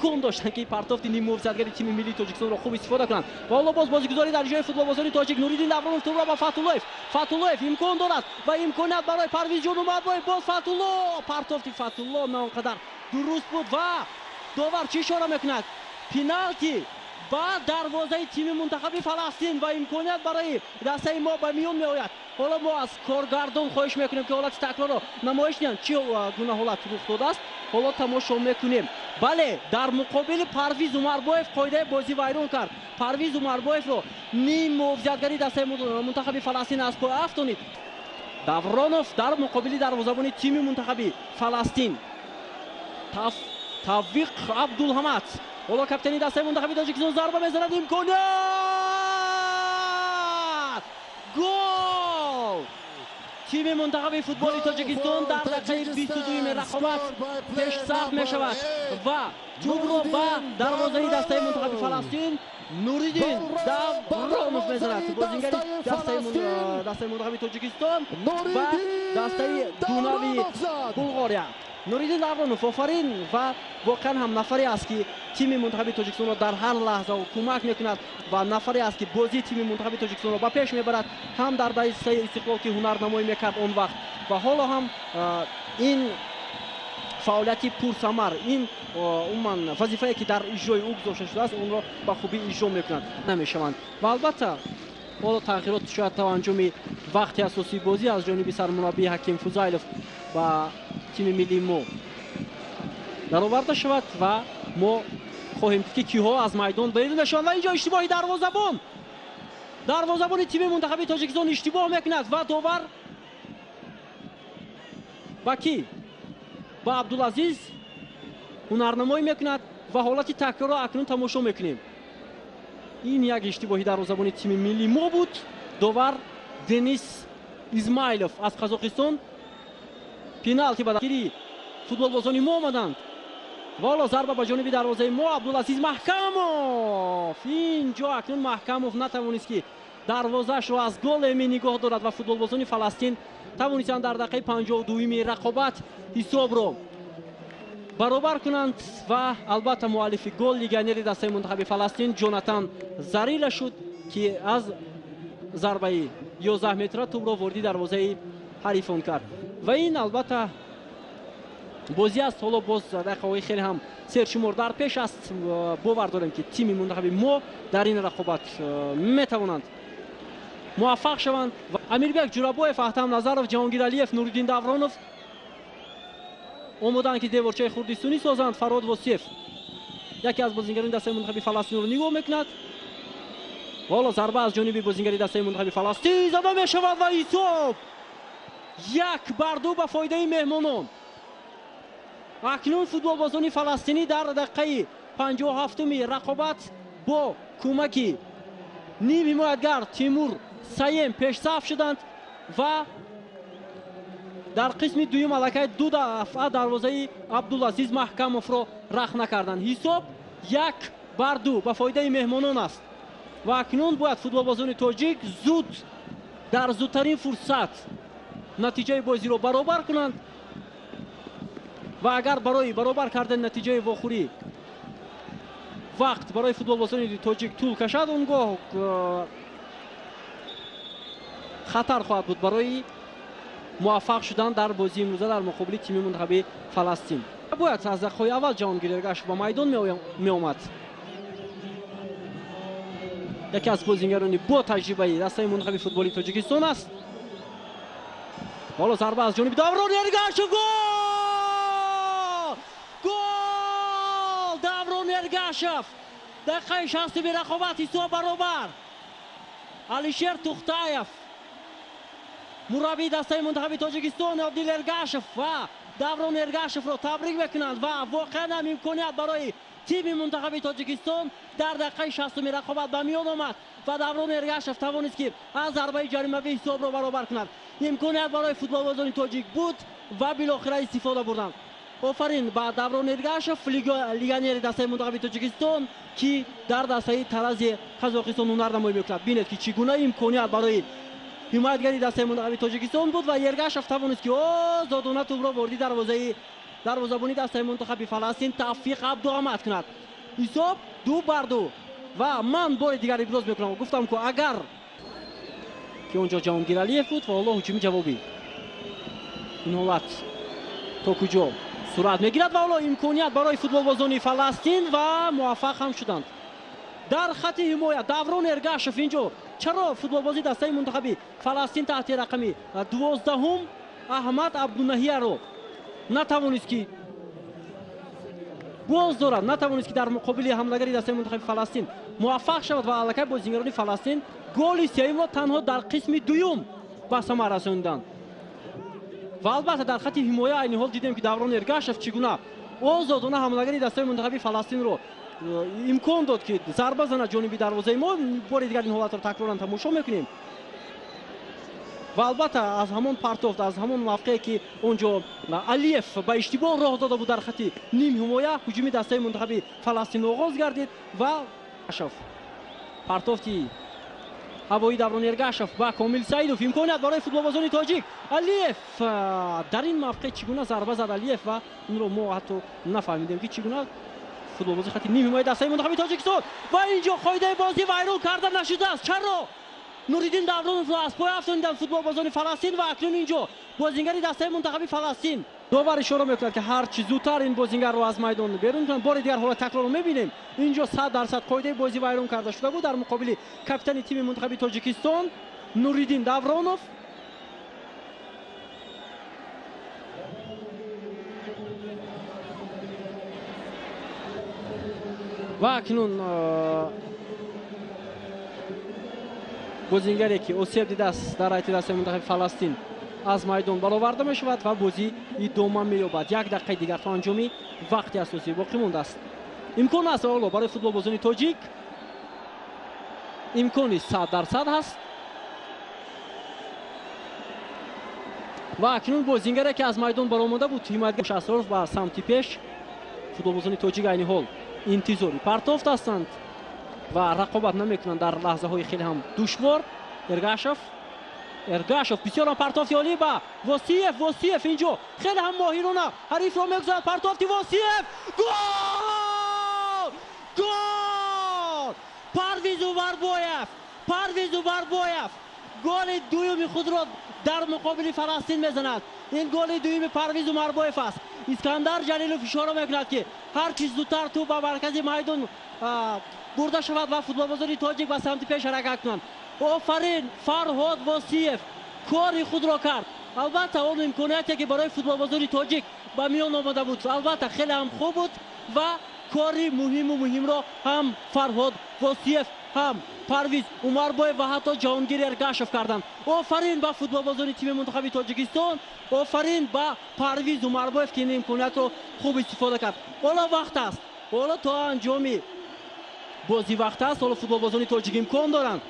Имкон доштанд, ки партофти ниммуҳофизатгари тими миллии Тоҷикистонро хуб истифода кунанд. Ва ҳоло боз бозигузорӣ дар ҷои футболбозони тоҷик. Нуриддин Давронов тӯбро ба Фатуллоев. Фатуллоев имкон дорад ва имконият барои Парвизҷон Умарбоев. Боз Фатулло, партофти Фатулло на он қадар дуруст буд ва довар чӣ ишора мекунад? Пеналти ба дарвозаи тими мунтахаби Фаластин ва имконият барои дастаи мо ба миён меояд. Ҳоло мо аз коргардон хоҳиш мекунем, ки ҳолати такрорро намоиш диҳанд, чӣ гуна ҳолат рух додааст. Ҳоло тамошо мекунем. Бале, дар муқобили Парвиз Умарбоев қоидаи бозӣ вайрон кард. Парвиз Умарбоевро ним муҳофизатгари дастаи мунтахаби Фаластин аз пой афтонид. Давронов дар муқобили дарвозабони тими мунтахаби Фаластин Тавфиқ Абдулҳамад. Ҳоло капитани дастаи мунтахаби Тоҷикистон зарба мезанад, имконият, гол! Тими мунтахаби футболи Тоҷикистон дар дақиқаи 22-юми рақобат пешсаф мешавад ва тӯбро ба дарвозаи дастаи мунтахаби Фаластин Нуриддин Давронов мезанад. Бозингари дастаи мунтахаби Тоҷикистон ва дастаи Дунави Булғория. Нуриддин Давронов, офарин, ва воқеан ҳам нафаре аст, ки тими мунтахаби Тоҷикистонро дар ҳар лаҳза кӯмак мекунад ва нафаре аст, ки бозии тими мунтахаби Тоҷикистонро ба пеш мебарад, ҳам дар дастаи Истиқлол, ки ҳунарнамоӣ мекард он вақт, ва ҳоло ҳам ин фаъолияти пурсамар, ин умуман вазифае, ки дар иҷрои ӯ гузошта шудааст, онро ба хубӣ иҷро мекунад. Намешаванд. Ва албатта ҳоло тағйирот шояд то анҷоми вақти асосии бозӣ аз ҷониби сармураббии Ҳаким Фузайлов ба тими миллии мо дароварда шавад ва мо хоҳем дид, ки киҳо аз майдон берун мешаванд. Ва инҷо иштибоҳи дарвозабон, дарвозабони тими мунтахаби Тоҷикистон иштибоҳ мекунад ва довар ба кӣ? Ба Абдулазиз ҳунарнамоӣ мекунад ва ҳолати такрорро акнун тамошо мекунем. Ин як иштибоҳи дарвозабони тими миллии мо буд. Довар Денис Измайлов аз Қазоқистон пеналти ба дастгирии футболбозони мо омаданд. Ва ҳоло зарба ба ҷониби дарвозаи мо, Абдулазиз Маҳкамов. Ин ҷо акнун Маҳкамов натавонист, ки дарвозаашро аз гол эмин нигоҳ дорад ва футболбозони Фаластин тавонистанд дар дақиқаи 52-юми рақобат ҳисобро баробар кунанд. Ва албатта муаллифи гол легионери дастаи мунтахаби Фаластин Ҷонатан Зарила шуд, ки аз зарбаи 11 метра тӯбро вориди дарвозаи ҳарифон кард. Ва ин албатта бозӣ аст, ҳоло боз дақиқаҳои хеле ҳам сершумор дар пеш аст. Бовар дорем, ки тими мунтахаби мо дар ин рақобат метавонанд муваффақ шаванд. Амирбек Ҷурабоев, Аҳтам Назаров, Ҷаҳонгир Алиев, Нуриддин Давронов омодаанд, ки деворчаи хурди сунӣ созанд. Фарҳод Восиев яке аз бозингарони дастаи мунтахаби Фаластинро нигоҳ мекунад. Ва ҳоло зарба аз ҷониби бозингари дастаи мунтахаби Фаластин зада мешавад ва ҳисоб 1-2 ба фоидаи меҳмонон. Акнун футболбозони фаластинӣ дар дақиқаи 57-уми рақобат бо кӯмаки ним ҳимоятгар Тимур Саем пешсаф шуданд ва дар қисми дуюм аллакай ду дафъа дарвозаи Абдулазиз Маҳкамовро рахт накарданд. Ҳисоб 1-2 ба фоидаи меҳмонон аст ва акнун бояд футболбозони тоҷик зуд, дар зудтарин фурсат натиҷаи бозиро баробар кунанд. Ва агар барои баробар кардани натиҷаи вохӯрӣ вақт барои футболбозони тоҷик тӯл кашад, он гоҳ хатар хоҳад буд барои муваффақ шудан дар бозии имрӯза дар муқобили тими мунтахаби Фаластин. Бояд аз дақиқаҳои аввал Ҷаҳонгир Эргашев ба майдон меомад, яке аз бозингарони бо таҷрибаи дастаи мунтахаби футболи Тоҷикистон аст. Ҳоло зарба аз ҷониби Даврон Эргашев, гол, гол! Даврон Эргашев, дақиқаи 60-уми рақобат, ҳисоб баробар. Алишер Тухтаев, мураббии дастаи мунтахаби Тоҷикистон, Абдил Эргашев ва Даврон Эргашевро табрик мекунанд. Ва воқеан ҳам имконият барои тими мунтахаби Тоҷикистон дар дақиқаи 60-уми рақобат ба миён омад ва Даврон Эргашев тавонист, ки аз зарбаи ҷаримавӣ ҳисобро баробар кунад. Имконият барои футболбозони тоҷик буд ва билохира истифода бурданд. Офарин ба Даврон Эргашев, легионери дастаи мунтахаби Тоҷикистон, ки дар дастаи Тарази Қазоқистон ҳунарнамоӣ мекунад. Бинед, ки чӣ гуна имконият барои ҳимоятгари дастаи мунтахаби Тоҷикистон буд ва Эргашев тавонист, ки озодона тӯбро вориди дарвозаи Дарвозабони дастаи мунтахаби Фаластин Тавфиқ Абдуамад кунад. Ҳисоб 2-2 ва ман бори дигар иброз мекунам. Гуфтам ку агар ки онҷо Ҷаҳонгир Алиев буд ва ҳоло ҳуҷуми ҷавобӣ. Ин ҳолат то куҷо сурат мегирад ва ҳоло имконият барои футболбозони Фаластин ва муваффақ ҳам шуданд. Дар хати ҳимоя Даврон Эргашев инҷо чаро футболбози дастаи мунтахаби Фаластин таҳти рақами 12 Аҳмад Абдунаҳияро натавонист ки боз дорад, натавонист ки дар муқобили ҳамлагари дастаи мунтахаби Фаластин муваффақ шавад ва аллакай бозингарони Фаластин голи сеюмро танҳо дар қисми дуюм ба самар расониданд. Ва албатта дар хати ҳимоя айни ҳол дидем ки Даврон Эргашев чӣ гуна озодона ҳамлагари дастаи мунтахаби Фаластинро имкон дод ки зарба занад ҷониби дарвозаи мо. Бори дигар ин ҳолатро такроран тамошо мекунем. Ва албатта аз ҳамон партофт, аз ҳамон мавқее ки онҷо Алиев ба иштибоҳ роҳ дода буд дар хати ним ҳимоя, ҳуҷуми дастаи мунтахаби Фаластин оғоз гардид ва партофти ҳавои Даврон Эргашев ба Комил Саидов. Имконият барои футболбозони тоҷик. Алиев дар ин мавқеъ чӣ гуна зарба зад Алиев ва инро мо ҳатто нафаҳмидем ки чӣ гуна футболбози хати ним ҳимояи дастаи мунтахаби Тоҷикистон ва инҷо қоидаи бозӣ вайрон карда нашудааст. Чаро Нуриддин Давроновро аз пой афтониданд футболбозони Фаластин ва акнун инҷо бозингари дастаи мунтахаби Фаластин довар ишора мекунад ки ҳарчи зудтар ин бозингарро аз майдон берун кунанд. Бори дигар ҳолат такрорро мебинем. Инҷо 100% қоидаи бозӣ вайрон карда шуда буд дар муқобили капитани тими мунтахаби Тоҷикистон Нуриддин Давронов. Ва акнун бозингаре ки осеб дидааст дар ҳайати дастаи мунтахаби Фаластин аз майдон бароварда мешавад ва бозӣ идома меёбад. Як дақиқаи дигар то анҷоми вақти асосӣ боқӣ мондааст. Имкон аст ҳоло барои футболбозони тоҷик, имкони 100% ҳаст. Ва акнун бозингаре ки аз майдон баромада буд ҳимоятгар Шасроров ба самти пеш. Футболбозони тоҷик айни ҳол интизори партофт ҳастанд ва рақобат намекунанд дар лаҳзаҳои хеле ҳам душвор. Эргашев бисёр ҳам партофти олӣ ба Восиев. Восиев инҷо хеле ҳам моҳирона ҳарифро мегузарад. Партофти Восиев, гол! Гол! Парвиз Умарбоев! Парвиз Умарбоев голи дуюми худро дар муқобили Фаластин мезанад. Ин голи дуюми Парвиз Умарбоев аст. Искандар Ҷалилов ишора мекунад ки ҳарчи зудтар тӯб ба маркази майдон бурда шавад ва футболбозони тоҷик ба самти пеш ҳаракат кунанд. Офарин Фарҳод Восиев кори худро кард. Албатта он имконияте ки барои футболбозони тоҷик ба миён омада буд, албатта хеле ҳам хуб буд ва кори муҳиму муҳимро ҳам Фарҳод Восиев, ҳам Парвиз Умарбоев ва ҳатто Ҷаҳонгир Эргашев карданд. Офарин ба футболбозони тими мунтахаби Тоҷикистон, офарин ба Парвиз Умарбоев ки ин имкониятро хуб истифода кард. Ҳоло вақт аст, ҳоло то анҷоми бозӣ вақт аст. Ҳоло футболбозони тоҷик имкон доранд.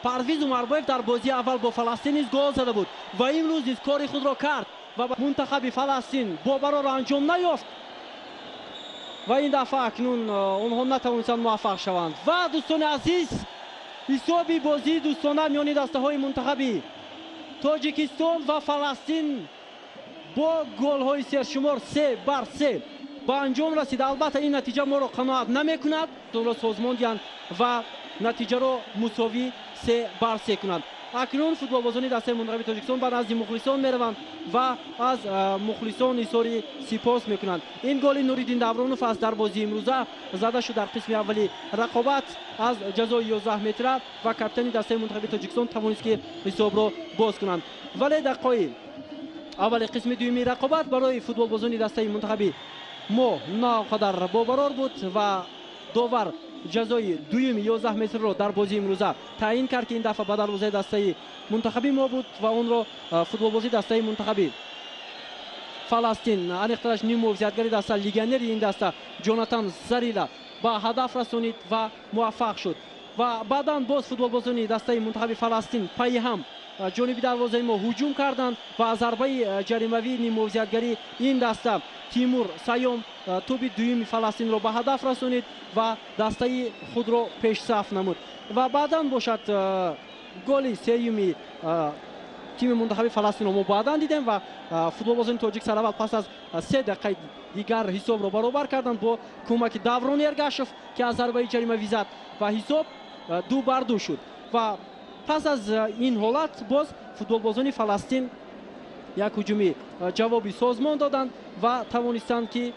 Парвиз Умарбоев дар бозии аввал бо Фаластин низ гол зада буд ва имрӯз низ кори худро кард ва мунтахаби Фаластин бобароро анҷом наёфт ва ин дафъа акнун онҳо натавонистанд муваффақ шаванд. Ва дӯстони азиз, ҳисоби бозии дӯстона миёни дастаҳои мунтахаби Тоҷикистон ва Фаластин бо голҳои сершумор 3-3 ба анҷом расид. Албатта ин натиҷа моро қаноат намекунад, онро созмон диҳанд ва натиҷаро мусовӣ 3-3 кунанд. Акнун футболбозони дастаи мунтахаби Тоҷикистон ба назди мухлисон мераванд ва аз мухлисон изҳори сипос мекунанд. Ин голи Нуриддин Давронов аст дар бозии имрӯза зада шуд дар қисми аввали рақобат аз ҷазои 11 метра ва капитани дастаи мунтахаби Тоҷикистон тавонист ки ҳисобро боз кунанд. Вале дақиқаи аввали қисми дуюми рақобат барои футболбозони дастаи мунтахаби мо на он қадар бобарор буд ва довар ҷазои дуюми 11 метрро дар бозии имрӯза таъин кард ки ин дафъа ба дарвозаи дастаи мунтахаби мо буд ва онро футболбози дастаи мунтахаби Фаластин, аниқтараш ниммуҳофизатгари даста, легионери ин даста Ҷонатан Зарила ба ҳадаф расонид ва муваффақ шуд. Ва баъдан боз футболбозони дастаи мунтахаби Фаластин пайи ҳам ҷониби дарвозаи мо ҳуҷум карданд ва аз зарбаи ҷаримавии ниммуҳофизатгари ин даста Тимур Сайём тӯби дуюми Фаластинро ба ҳадаф расонид ва дастаи худро пешсаф намуд. Ва баъдан бошад голи сеюми Тими мунтахаби Фаластинро мо баъдан дидем ва футболбозони тоҷик сараввал пас аз 3 дақиқаи дигар ҳисобро баробар карданд бо кӯмаки Даврон Эргашев, ки аз зарбаи ҷаримавӣ зад ва ҳисоб 2 бар 2 шуд. Ва пас аз ин ҳолат боз футболбозони Фаластин як ҳуҷуми ҷавобӣ созмон доданд ва тавонистанд, ки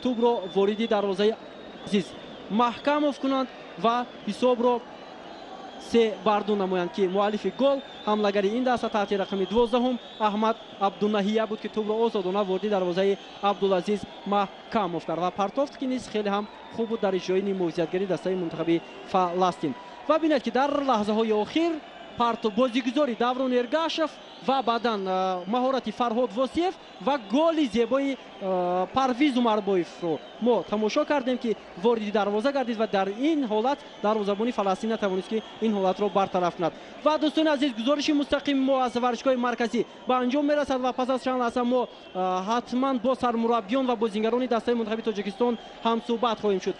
тӯбро вориди дарвозаи Азиз Маҳкамов кунанд ва ҳисобро 3 бар 2 намоянд, ки муаллифи гол ҳамлагари ин даста таҳти рақами 12-ум Аҳмад Абдунаҳия буд, ки тӯбро озодона вориди дарвозаи Абдулазиз Маҳкамов кард. Ва партофт, ки низ хеле ҳам хуб буд дар иҷрои ниммуҳофизатгари дастаи мунтахаби Фаластин. Ва бинед, ки дар лаҳзаҳои охир парто бозигузори Даврон Эргашев ва баъдан маҳорати Фарҳод Восиев ва голи зебои Парвиз Умарбоевро мо тамошо кардем, ки вориди дарвоза гардид ва дар ин ҳолат дарвозабони Фаластин натавонист, ки ин ҳолатро бартараф кунад. Ва, дӯстони азиз, гузориши мустақими мо аз варзишгоҳи марказӣ ба анҷом мерасад ва пас аз чанд лаҳза мо ҳатман бо сармураббиён ва бозингарони дастаи мунтахаби Тоҷикистон ҳамсӯҳбат хоҳем шуд.